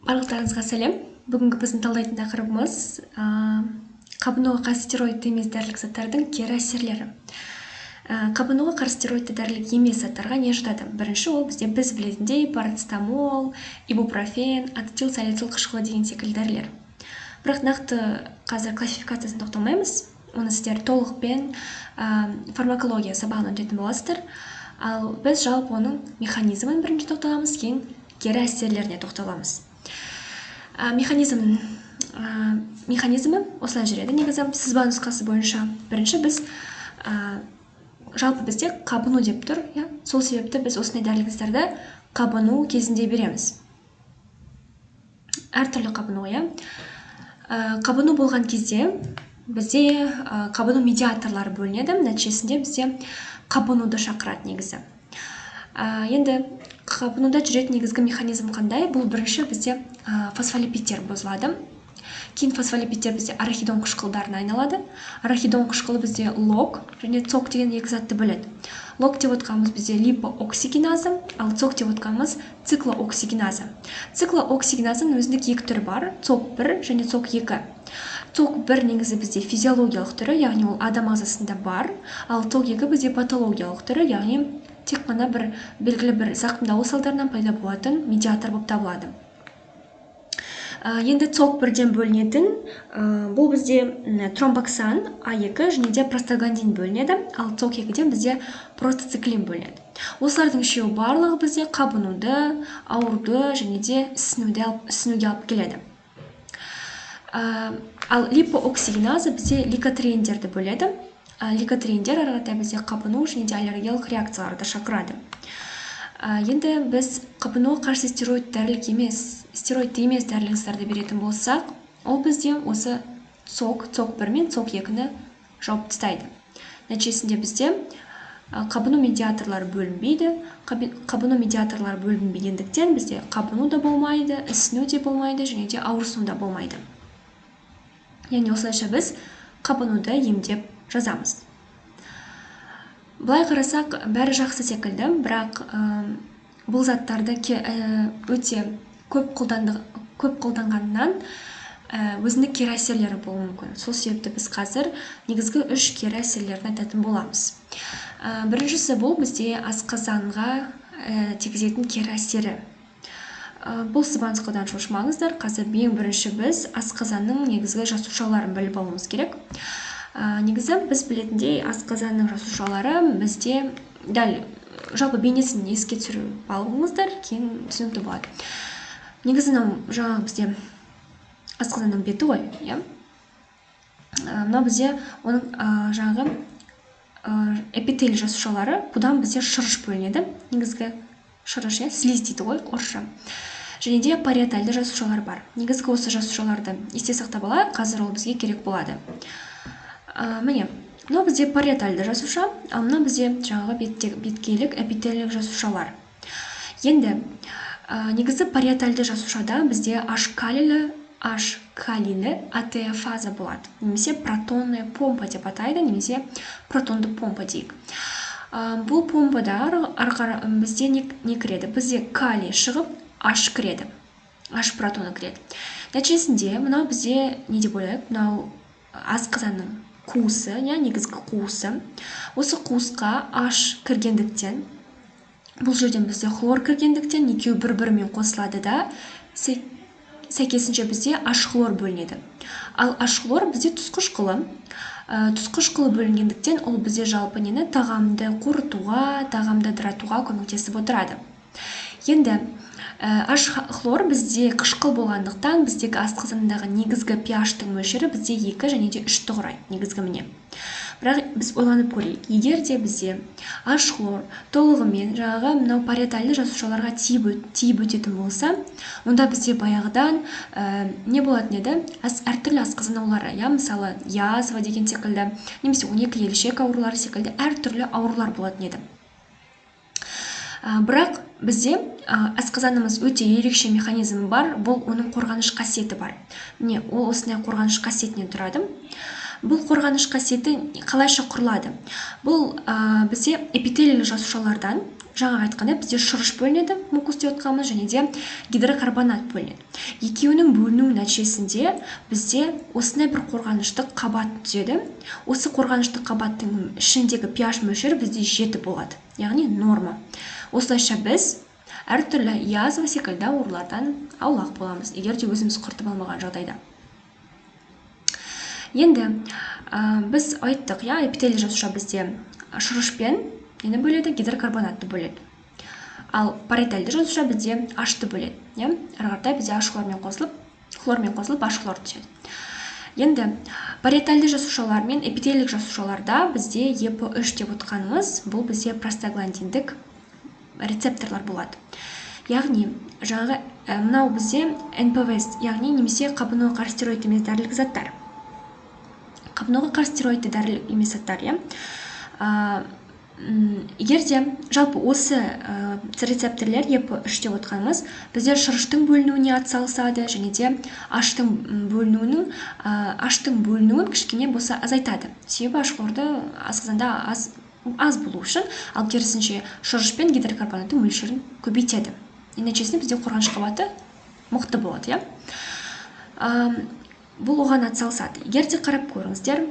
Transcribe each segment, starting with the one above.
Барлықтарыңызға сәлем. Бүгінгі біздің талдайтын тақырыбымыз қабынуға қарсы стероидты емес дәрілік заттардың кері әсерлері. Қабынуға қарсы стероидты дәрілік емес заттарға не жатады? Бірінші, ол бізде біз білетіндей парацетамол, ибупрофен, ацетилсалицил қышқылы деген секілді дәрілер. Бірақ нақты қазір классификациясын тоқталмаймыз. Оны сіздер толықпен фармакология сабағынан өтетін боласыздар. Ал біз жалпы оның механизмін бірінші тоқталамыз, кейін кері әсерлеріне тоқталамыз. Механизмі осылай жүреді негізі сызба нұсқасы бойынша. Бірінші біз жалпы бізде қабыну деп тұр, иә? Сол себепті біз осындай дәрілік заттарды қабыну кезінде береміз. Әртүрлі қабыну, иә? Қабыну болған кезде бізде қабыну медиаторлары бөлінеді, нәтижесінде бізде қабынуды шақырады негізі. Енді қабынуда жүретін негізгі механизм қандай? Бұл бірінші бізде фосфолипидтер бұзылады. Кейін фосфолипидтер бізде арахидон қышқылдарына айналады. Арахидон қышқылы бізде ЛОК және ЦОК деген екі затты бөледі. ЛОК деп отқанымыз бізде липооксигеназа, ал ЦОК деп отқанымыз циклооксигеназа. Циклооксигеназаның өзіндік екі түрі бар: ЦОК 1 және ЦОК 2. ЦОК 1 негізі бізде физиологиялық түрі, яғни ол адам ағзасында бар, ал ЦОК 2 бізде патологиялық түрі, яғни тек қана бір белгілі бір зақымдалу салдарынан пайда болатын медиатор болып табылады. Енді ЦОК 1-ден бөлінетін бұл бізде тромбоксан А2 және де простагландин бөлінеді, ал ЦОК 2-ден бізде простоциклин бөлінеді. Осылардың үшеуі барлығы бізде қабынуды, ауруды және де ісінуге алып келеді. Ал липооксигеназа бізде ликотриендерді бөледі. Ликотриендер ары қаратай бізде қабыну және де аллергиялық реакцияларды шақырады. Енді біз қабынуға қарсы стероид дәрілік емес, стероидты емес дәрілік заттарды беретін болсақ, ол бізде осы ЦОК, ЦОК 1 мен ЦОК 2-ні жауып тастайды. Нәтижесінде бізде қабыну медиаторлары бөлінбейді. Қабыну медиаторлары бөлінбегендіктен бізде қабыну да болмайды, ісіну де болмайды және де ауырсыну да болмайды. Яғни осылайша біз қабынуды емдеп жазамыз. Былай қарасақ, бәрі жақсы секілді, бірақ бұл заттарды өте көп қолданғаннан өзіндік кері әсерлері болуы мүмкін. Сол себепті біз қазір негізгі үш кері әсерлерін айтатын боламыз. Біріншісі бұл бізде асқазанға тигізетін кері әсері. Бұл сызба нұсқадан шошымаңыздар. Қазір ең бірінші біз асқазанның негізгі жасушаларын біліп алуымыз керек. Негізі біз білетіндей асқазанның жасушалары бізде дәл жалпы бейнесін еске түсіріп алыңыздар, кейін түсінікті болады. Негізі мынау жаңағы бізде асқазанның беті ғой, иә? Мынау бізде оның жаңағы эпителий жасушалары, бұдан бізде шырыш бөлінеді. Негізгі шырыш, иә, слизь дейді ғой орысша. Және де париетальды жасушалар бар. Негізгі осы жасушаларды есте сақтап алайық, қазір ол бізге керек болады. Міне, мынау бізде париетальды жасуша, ал мынау бізде жаңағы беткейлік эпителиялық жасушалар. Енді негізі париетальды жасушада бізде H-калийлі АТФаза болады, немесе протонная помпа деп атайды, немесе протонды помпа дейік. Бұл помпада ары бізде не кіреді? Бізде калий шығып, H кіреді, H протоны кіреді. Нәтижесінде мынау бізде не деп ойлайық? Мынау асқазанның қуысы, иә, негізгі қуысы. Осы қуысқа H кіргендіктен, бұл жерден бізде хлор кіргендіктен, екеуі бір-бірімен қосылады да, сәйкесінше бізде H хлор бөлінеді. Ал H хлор бізде тұз қышқылы. Тұз қышқылы бөлінгендіктен ол бізде жалпы нені тағамды қорытуға, тағамды ыдыратуға көмектесіп отырады. Енді H хлор бізде қышқыл болғандықтан біздегі асқазандағы негізгі pH-тың мөлшері бізде 2 және де 3-ті құрайды негізгі міне. Бірақ біз ойланып көрейік, егер де бізде H хлор толығымен жаңағы мынау париетальды жасушаларға тиіп өтетін болса, онда бізде баяғыдан не болатын еді? Әртүрлі асқазан аурулары, иә, мысалы язва деген секілді, немесе 12 елішек аурулары секілді әртүрлі аурулар болатын еді. Бірақ бізде асқазанымыз өте ерекше механизмі бар, бұл оның қорғаныш қасиеті бар. Міне, ол осындай қорғаныш қасиетінен тұрады. Бұл қорғаныш қасиеті қалайша құрылады? Бұл бізде эпителийлік жасушалардан Жаңа айтқандай, бізде шырыш бөлінеді, мукус деп отқанымыз, және де гидрокарбонат бөлінеді. Екеуінің бөлінуі нәтижесінде бізде осындай бір қорғаныштық қабат түзеді. Осы қорғаныштық қабаттың ішіндегі pH мөлшері бізде 7 болады, яғни норма. Осылайша біз әртүрлі язва секілді аурулардан аулақ боламыз, егер де өзіміз құртып алмаған жағдайда. Енді біз айттық, иә, эпителий жасуша бізде шырышпен нені бөледі? Гидрокарбонатты бөледі. Ал париетальды жасуша бізде ашты бөледі, иә? Ары қаратай бізде аш хлормен қосылып, хлормен қосылып аш хлор түседі. Енді париетальды жасушалар мен эпителийлік жасушаларда бізде ЕП3 деп отқанымыз, бұл бізде простагландиндік рецепторлар болады. Яғни жаңағы мынау бізде НПВС, яғни немесе қабынуға қарсы стероид емес дәрілік заттар. Қабынуға қарсы стероидты дәрілік емес заттар, иә? Егер де жалпы осы рецепторлер ЕП3 деп отқанымыз бізде шырыштың бөлінуіне атсалысады және де аштың бөлінуінің аштың бөлінуін кішкене болса азайтады. Себебі аш хлорды асқазанда аз болу үшін, ал керісінше шырыш пен гидрокарбонаттың мөлшерін көбейтеді. Нәтижесінде бізде қорғаныш қабаты мықты болады, иә? Бұл оған атсалысады. Егер де қарап көріңіздер,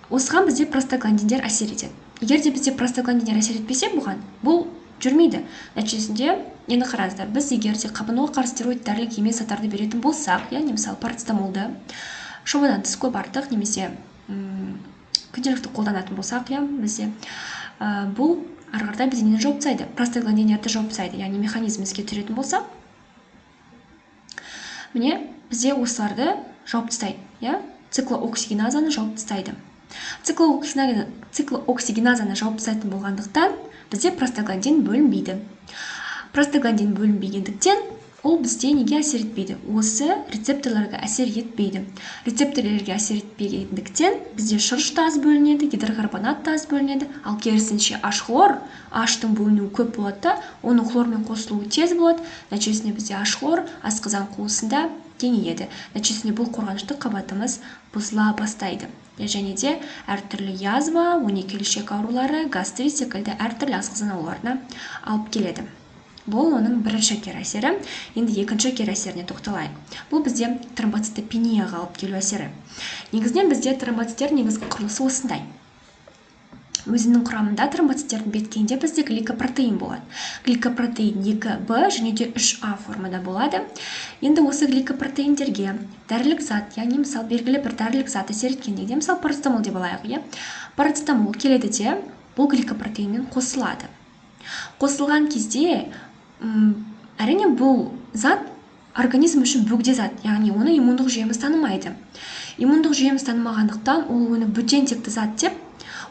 осыған бізде простагландиндер әсер етеді. Егер де бізде простагландиндер әсер етпесе, бұған бұл жүрмейді. Нәтижесінде енді қараңыздар, біз егер де қабынуға қарсы стероид дәрілік емес заттарды беретін болсақ, яғни мысалы парацетамолды шамадан тыс көп артық немесе күнделікті қолданатын болсақ, иә, бізде бұл ары қаратай бізде нені жауып тастайды? Простагландиндерді жауып тастайды. Яғни механизм іске түсіретін болса, міне бізде осыларды жауып тастайды, иә? Циклооксигеназаны жауып тастайды. Циклооксигеназаны жауып тастайтын болғандықтан бізде простагландин бөлінбейді. Простагландин бөлінбегендіктен ол бізде неге әсер етпейді? Осы рецепторларға әсер етпейді. Рецепторлерге әсер етпегендіктен бізде шырыш та аз бөлінеді, гидрокарбонат та аз бөлінеді, ал керісінше аш хлор, аштың бөлінуі көп болады да, оның хлормен қосылуы тез болады. Нәтижесінде бізде аш хлор асқазан қуысында кеңейеді. Нәтижесінде бұл қорғаныштық қабатымыз бұзыла бастайды. Және де әртүрлі язва, 12 ішек аурулары, гастрит секілді әртүрлі асқазан ауруларына алып келеді. Бұл оның бірінші кері әсері. Енді екінші кері әсеріне тоқталайық. Бұл бізде тромбоцитопенияға алып келу әсері. Негізінен бізде тромбоциттер негізгі құрылысы осындай. Өзінің құрамында тромбоциттердің беткейінде бізде гликопротеин болады. Гликопротеин 2Б және де 3А формада болады. Енді осы гликопротеиндерге дәрілік зат, яғни мысалы белгілі бір дәрілік зат әсер еткенде, мысалы парацетамол деп алайық, иә? Парацетамол келеді де бұл гликопротеинмен қосылады. Қосылған кезде әрине бұл зат организм үшін бөгде зат, яғни оны иммундық жүйеміз танымайды. Иммундық жүйеміз танымағандықтан ол оны бөтен текті зат деп,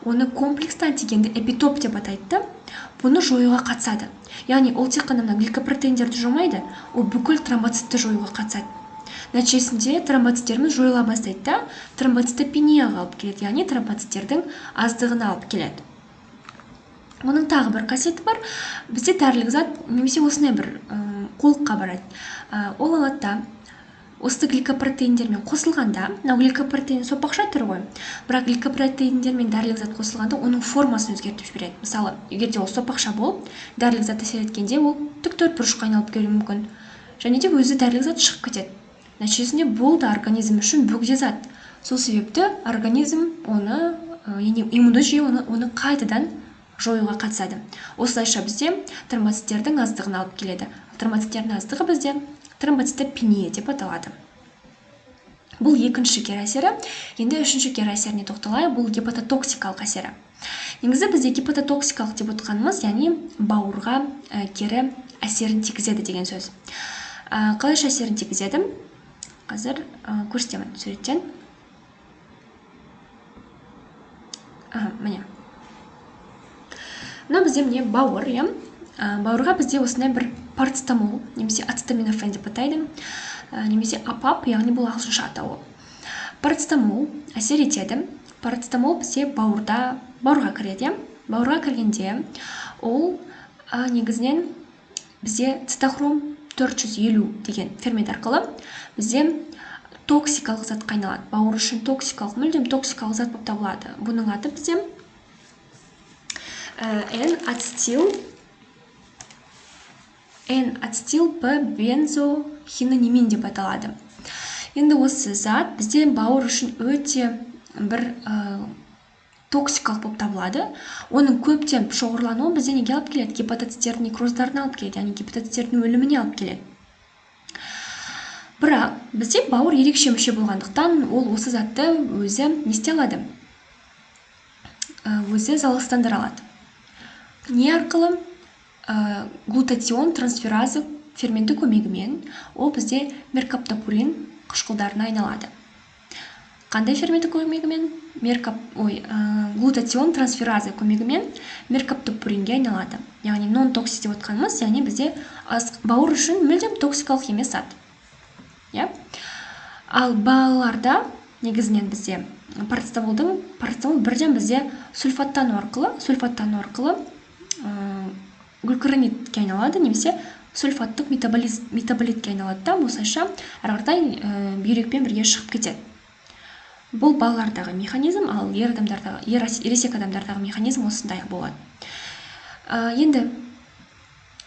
оны комплексті антигенді эпитоп деп атайды, бұны жоюға қатысады. Яғни ол тек қана мына гликопротеиндерді жоймайды, ол бүкіл тромбоцитті жоюға қатысады. Нәтижесінде тромбоциттеріміз жойыла бастайды да, тромбоцитопенияға алып келеді, яғни тромбоциттердің аздығына алып келеді. Оның тағы бір қасиеті бар, бізде дәрілік зат немесе осындай бір қолыққа барады. Ол алады да, осы гликопротеиндермен қосылғанда, мынау гликопротеин сопақша түрі ғой, бірақ гликопротеиндермен дәрілік зат қосылғанда оның формасын өзгертіп жібереді. Мысалы, егер де ол сопақша болып, дәрілік зат әсер еткенде ол тік төрт бұрышқа айналып келуі мүмкін. Және де өзі дәрілік зат шығып кетеді. Нәтижесінде бұл да организм үшін бөгде зат. Сол себепті организм оны, яғни иммунды жүйе оны қайтадан жоюға қатысады. Осылайша бізде тромбоциттердің аздығын алып келеді. Тромбоциттердің аздығы бізде тромбоцитопения деп аталады. Бұл екінші кері әсері. Енді үшінші кері әсеріне тоқталайық. Бұл гепатотоксикалық әсері. Негізі бізде гепатотоксикалық деп отқанымыз, яғни бауырға кері әсерін тигізеді деген сөз. Қалайша әсерін тигізеді? Қазір көрсетемін суреттен. Міне. Мына бізде міне бауыр, иә. Бауырға бізде осындай бір парацетамол немесе ацетаминофен деп атайды, немесе АПАП, яғни бұл ағылшынша атауы. Парацетамол әсер етеді. Парацетамол бізде бауырға кіреді. Бауырға кіргенде ол негізінен бізде цитохром 450 деген фермент арқылы бізде токсикалық затқа айналады. Бауыр үшін токсикалық, мүлдем токсикалық зат болып табылады. Бұның аты бізде N-ацетил N-ацетил П-бензохинонимин деп аталады. Енді осы зат бізде бауыр үшін өте бір токсикалық болып табылады. Оның көптен шоғырлануы бізде неге алып келеді? Гепатоциттердің некроздарына алып келеді, яғни гепатоциттердің өліміне алып келеді. Бірақ бізде бауыр ерекше мүше болғандықтан, ол осы затты өзі не істей алады? Өзі залалсыздандыра алады. Не арқылы? Глутатион трансфераза ферменті көмегімен ол бізде меркаптопурин қышқылдарына айналады. Қандай ферменті көмегімен? Глутатион трансфераза көмегімен меркаптопуринге айналады. Яғни нон токсик деп отқанымыз, яғни бізде бауыр үшін мүлдем токсикалық емес зат. Иә? Ал балаларда негізінен бізде парацетамол бірден бізде сульфаттану арқылы глюкуронидке айналады немесе сульфаттық метаболитке айналады да, осылайша әрі қаратай бүйрекпен бірге шығып кетеді. Бұл балалардағы механизм, ал ер адамдардағы, ересек адамдардағы механизм осындай болады. Енді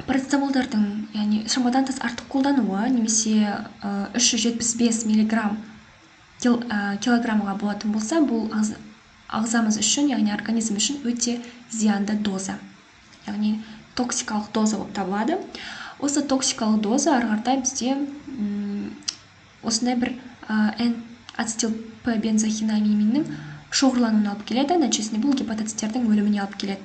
парацетамолдардың, яғни шамадан тыс артық қолдануы немесе 375 миллиграмм килограммға болатын болса, бұл ағзамыз үшін, яғни организм үшін өте зиянды доза, яғни токсикалық доза болып табылады. Осы токсикалық доза ары қаратай бізде осындай бір N-ацетил П-бензохинаминнің шоғырлануына алып келеді, нәтижесінде бұл гепатоциттердің өліміне алып келеді.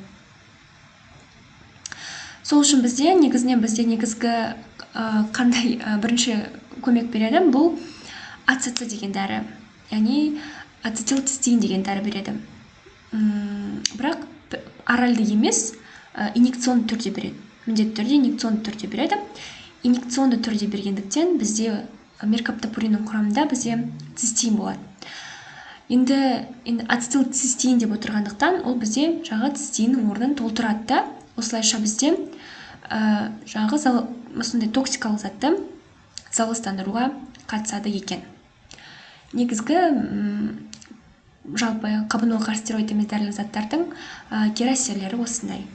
Сол үшін бізде негізінен негізгі қандай бірінші көмек береді? Бұл АЦЦ деген дәрі, яғни ацетилцистеин деген дәрі береді. Бірақ оралды емес, инъекционды түрде береді. Міндетті түрде инъекционды түрде береді. Инъекционды түрде бергендіктен бізде меркаптопуриннің құрамында бізде цистеин болады. Енді ацетилцистеин деп отырғандықтан, ол бізде жаңағы цистеиннің орнын толтырады да, осылайша бізде жаңағы осындай токсикалық затты залалсыздандыруға қатысады екен. Негізгі жалпы қабынуға қарсы стероид емес дәрілік заттардың кері әсерлері осындай.